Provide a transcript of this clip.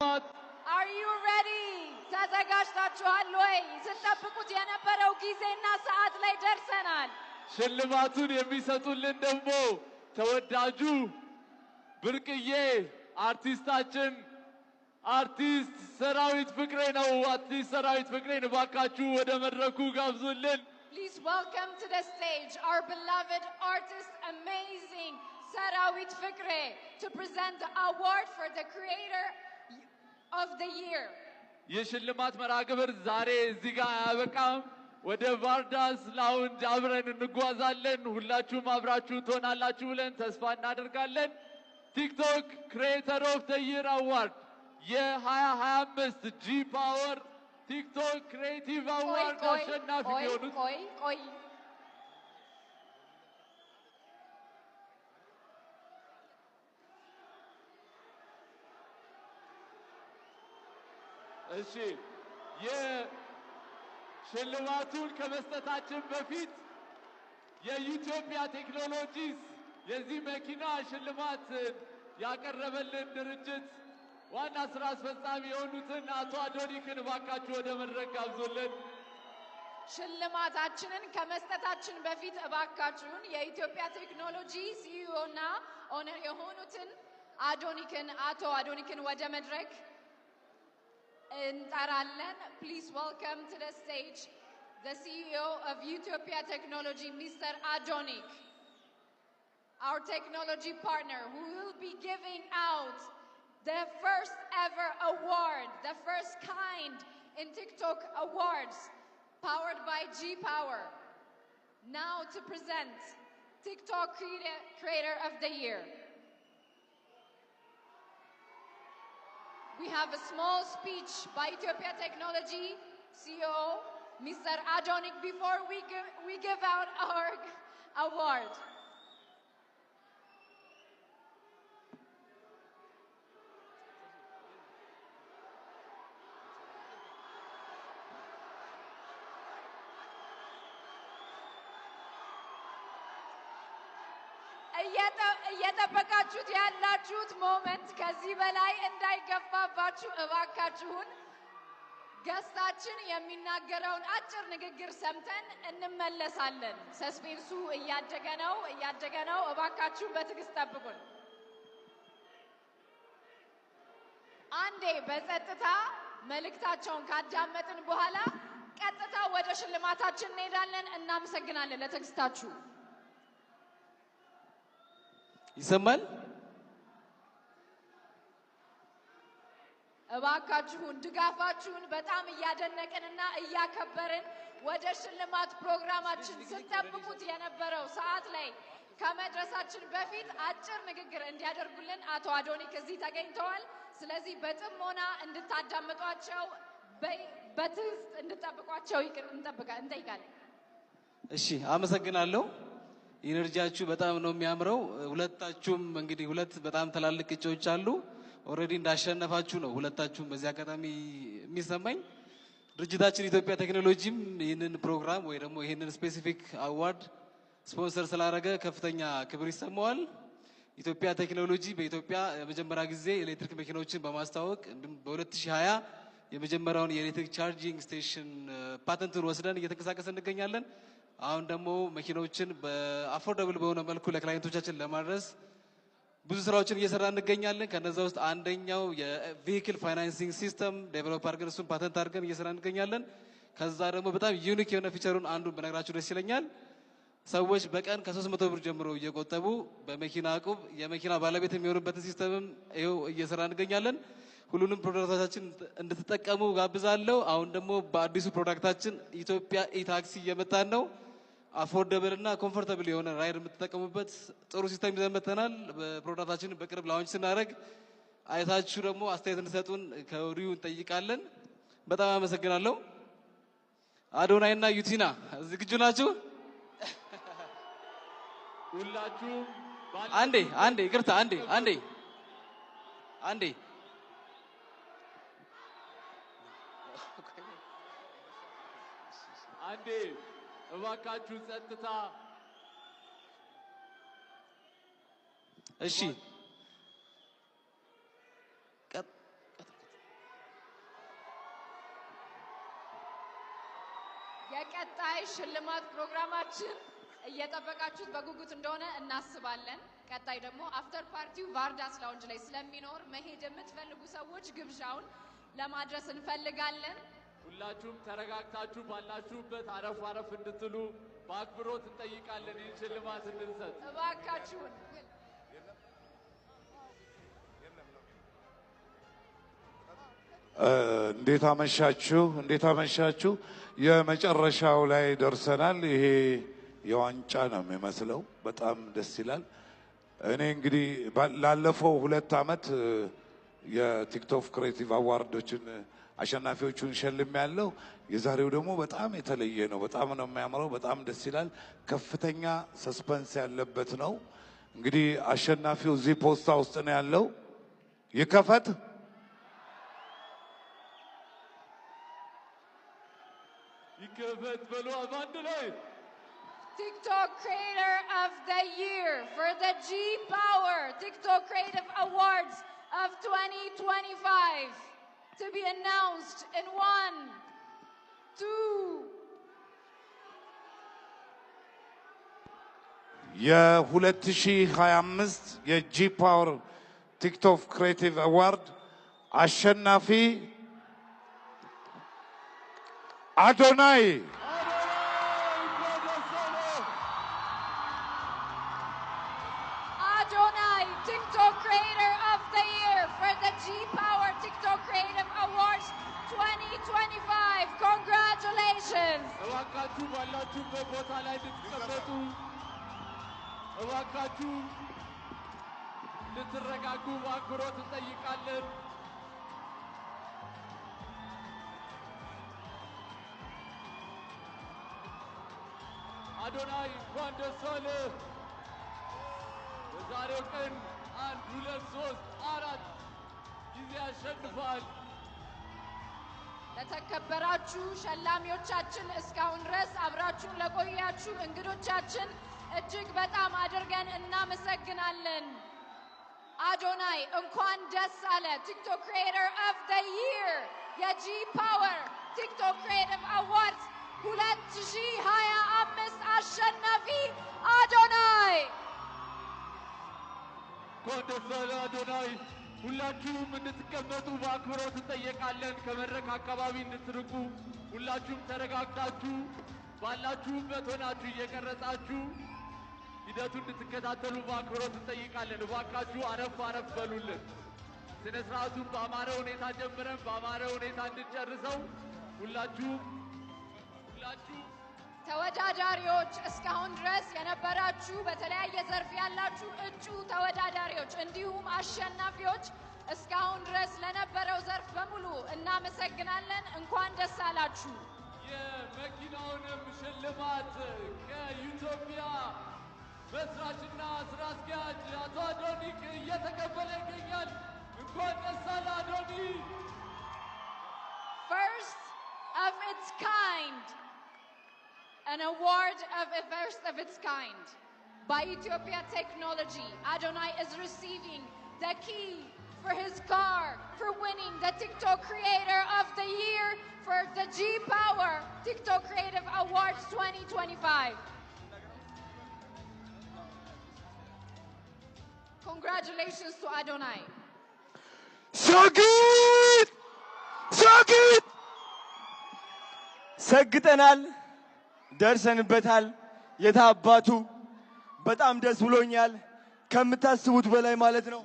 Are you ready? ተዘጋጅታችኋል ወይ? ስትጠብቁት የነበረው ጊዜና ሰዓት ላይ ደርሰናል። ሽልማቱን የሚሰጡልን ደግሞ ተወዳጁ ብርቅዬ አርቲስታችን አርቲስት ሰራዊት ፍቅሬ ነው። አርቲስት ሰራዊት ፍቅሬን እባካችሁ ወደ መድረኩ ጋብዙልን። Please welcome to the stage our beloved artist, amazing Serawit Fikre, to present the award for the Creator of the Year. የሽልማት መርሃ ግብር ዛሬ እዚህ ጋር አያበቃም። ወደ ቫርዳስ Lounge አብረን እንጓዛለን። ሁላችሁም አብራችሁ ትሆናላችሁ ብለን ተስፋ እናደርጋለን። TikTok Creator of the Year Award የ2025 G Power TikTok Creative ቆይ Award ቆይ አሸናፊ ቆይ የሆኑት ቆይ ቆይ። እሺ፣ የሽልማቱን ከመስጠታችን በፊት የኢትዮጵያ Technologies የዚህ መኪና ሽልማት ያቀረበልን ድርጅት ዋና ስራ አስፈጻሚ የሆኑትን አቶ አዶኒክን እባካችሁ ወደ መድረክ ጋብዙልን። ሽልማታችንን ከመስጠታችን በፊት እባካችሁን የኢትዮጵያ ቴክኖሎጂ CEO እና owner የሆኑትን አዶኒክን፣ አቶ አዶኒክን ወደ መድረክ እንጠራለን። Please welcome to the stage the CEO of Utopia Technology, Mr. Adonik, our technology partner, who will be giving out the first ever award, the first kind in TikTok awards, powered by G Power. Now to present TikTok Creator of the Year. We have a small speech by Ethiopia Technology CEO, Mr. Adonik, before we give out our award. እየጠበቃችሁት ያላችሁት moment ከዚህ በላይ እንዳይገፋባችሁ እባካችሁን guest ኣችን የሚናገረውን አጭር ንግግር ሰምተን እንመለሳለን። Suspense ኡ እያደገ ነው፣ እያደገ ነው። እባካችሁን በትዕግስት ጠብቁን። አንዴ በጸጥታ መልእክታቸውን ካዳመጥን በኋላ ቀጥታ ወደ ሽልማታችን እንሄዳለን። እናመሰግናለን ለትዕግስታችሁ። ይሰማል? እባካችሁን ድጋፋችሁን በጣም እያደነቅንና እያከበርን ወደ ሽልማት ፕሮግራማችን ስትጠብቁት የነበረው ሰዓት ላይ ከመድረሳችን በፊት አጭር ንግግር እንዲያደርጉልን አቶ አዶኒክ እዚህ ተገኝተዋል። ስለዚህ በጥሞና እንድታዳምጧቸው በትዕግስት እንድጠብቋቸው እንጠይቃለን። እሺ፣ አመሰግናለሁ። Energy ያችሁ በጣም ነው የሚያምረው። ሁለታችሁም እንግዲህ ሁለት በጣም ትላልቅ እጩዎች አሉ። Already እንዳሸነፋችሁ ነው ሁለታችሁም በዚህ አጋጣሚ የሚሰማኝ። ድርጅታችን ኢትዮጵያ ቴክኖሎጂም ይህንን ፕሮግራም ወይ ደግሞ ይህንን specific award sponsor ስላደረገ ከፍተኛ ክብር ይሰማዋል። ኢትዮጵያ ቴክኖሎጂ በኢትዮጵያ የመጀመሪያ ጊዜ ኤሌክትሪክ መኪናዎችን በማስተዋወቅ እንዲሁም በ2020 የመጀመሪያውን የኤሌክትሪክ charging station ፓተንቱን ወስደን እየተንቀሳቀሰ እንገኛለን። አሁን ደግሞ መኪናዎችን በ affordable በሆነ መልኩ ለ client ኦቻችን ለማድረስ ብዙ ስራዎችን እየሰራ እንገኛለን። ከነዛ ውስጥ አንደኛው የ vehicle financing system develop አድርገን እሱን ፓተንት አድርገን እየሰራ እንገኛለን። ከዛ ደግሞ በጣም unique የሆነ feature ኡን አንዱን ብነግራችሁ ደስ ይለኛል። ሰዎች በቀን ከ300 ብር ጀምሮ እየቆጠቡ በመኪና ዕቁብ የመኪና ባለቤት የሚሆኑበትን system ም ይኸው እየሰራ እንገኛለን። ሁሉንም product ኦቻችን እንድትጠቀሙ ጋብዛለሁ። አሁን ደግሞ በአዲሱ product ኣችን ኢትዮጵያ e-taxi እየመጣን ነው። Affordable እና comfortable የሆነ ride የምትጠቀሙበት ጥሩ system ይዘን መጥተናል። Product ኣችንን በቅርብ launch ስናደርግ አይታችሁ ደግሞ አስተያየት እንድሰጡን ከወዲሁ እንጠይቃለን። በጣም አመሰግናለሁ። አዶናይ እና ዩቲና ዝግጁ ናችሁ? ሁላችሁም አንዴ፣ አንዴ፣ ይቅርታ፣ አንዴ፣ አንዴ፣ አንዴ። አንዴ እባካችሁ ጸጥታ። እሺ። የቀጣይ ሽልማት ፕሮግራማችን እየጠበቃችሁት በጉጉት እንደሆነ እናስባለን። ቀጣይ ደግሞ after party ው ቫርዳስ Lounge ላይ ስለሚኖር መሄድ የምትፈልጉ ሰዎች ግብዣውን ለማድረስ እንፈልጋለን። ሁላችሁም ተረጋግታችሁ ባላችሁበት አረፍ አረፍ እንድትሉ በአክብሮት እንጠይቃለን። ይህን ሽልማት እንድንሰጥ እባካችሁን። እንዴት አመሻችሁ? እንዴት አመሻችሁ? የመጨረሻው ላይ ደርሰናል። ይሄ የዋንጫ ነው የሚመስለው። በጣም ደስ ይላል። እኔ እንግዲህ ላለፈው 2 ዓመት የ TikTok Creative Award ኦችን አሸናፊዎቹን ሸልሜያለሁ። የዛሬው ደግሞ በጣም የተለየ ነው። በጣም ነው የሚያምረው። በጣም ደስ ይላል። ከፍተኛ suspense ያለበት ነው። እንግዲህ አሸናፊው እዚህ ፖስታ ውስጥ ነው ያለው። ይከፈት። ይከፈት በሉ በአንድ ላይ። TikTok Creator of the Year for the G Power TikTok Creative Awards of 2025 to be announced in one, two, የ2025 የ G Power TikTok Creative Award አሸናፊ አዶናይ። አዶናይ፣ እንኳን ደስ አለህ። Adonai, TikTok Creator of the Year for the G Power TikTok Creative Awards 2025. Congratulations! እባካችሁ ባላችሁበት ቦታ ላይ እንድትቀመጡ፣ እባካችሁ እንድትረጋጉ በአክብሮት እንጠይቃለን። አዶናይ፣ እንኳን ደስ አለህ። በዛሬው ቀን አንድ፣ ሁለት፣ ሶስት፣ አራት ጊዜ አሸንፏል። ለተከበራችሁ ሸላሚዎቻችን፣ እስካሁን ድረስ አብራችሁን ለቆያችሁ እንግዶቻችን እጅግ በጣም አድርገን እናመሰግናለን። አዶናይ፣ እንኳን ደስ አለህ። TikTok Creator of the Year የ G Power TikTok Creative Awards 2025 አሸናፊ አዶናይ። እንኳን ደስ አለህ አዶናይ። ሁላችሁም እንድትቀመጡ በአክብሮት እንጠየቃለን። ከመድረክ አካባቢ እንድትርቁ፣ ሁላችሁም ተረጋግታችሁ ባላችሁበት ሆናችሁ እየቀረጻችሁ ሂደቱን እንድትከታተሉ በአክብሮት እንጠይቃለን። እባካችሁ አረፍ አረፍ በሉልን። ስነ ስርዓቱን በአማረ ሁኔታ ጀምረን በአማረ ሁኔታ እንድንጨርሰው ሁላችሁም ሁላችሁም ተወዳዳሪዎች፣ እስካሁን ድረስ የነበራችሁ በተለያየ ዘርፍ ያላችሁ እጩ ተወዳዳሪዎች እንዲሁም አሸናፊዎች፣ እስካሁን ድረስ ለነበረው ዘርፍ በሙሉ እናመሰግናለን። እንኳን ደስ አላችሁ። የመኪናውንም ሽልማት ከኢትዮጵያ መስራችና ስራ አስኪያጅ አቶ አዶኒክ እየተቀበለ ይገኛል። እንኳን ደስ አለህ አዶኒ። First of its kind, an award of a first of its kind by Utopia Technology. Adonai is receiving the key for his car for winning the TikTok Creator of the Year for the G Power TikTok Creative Awards 2025. Congratulations to Adonai. ሰግጥ ሰግጥ፣ ሰግጠናል፣ ደርሰንበታል። የታባቱ በጣም ደስ ብሎኛል፣ ከምታስቡት በላይ ማለት ነው።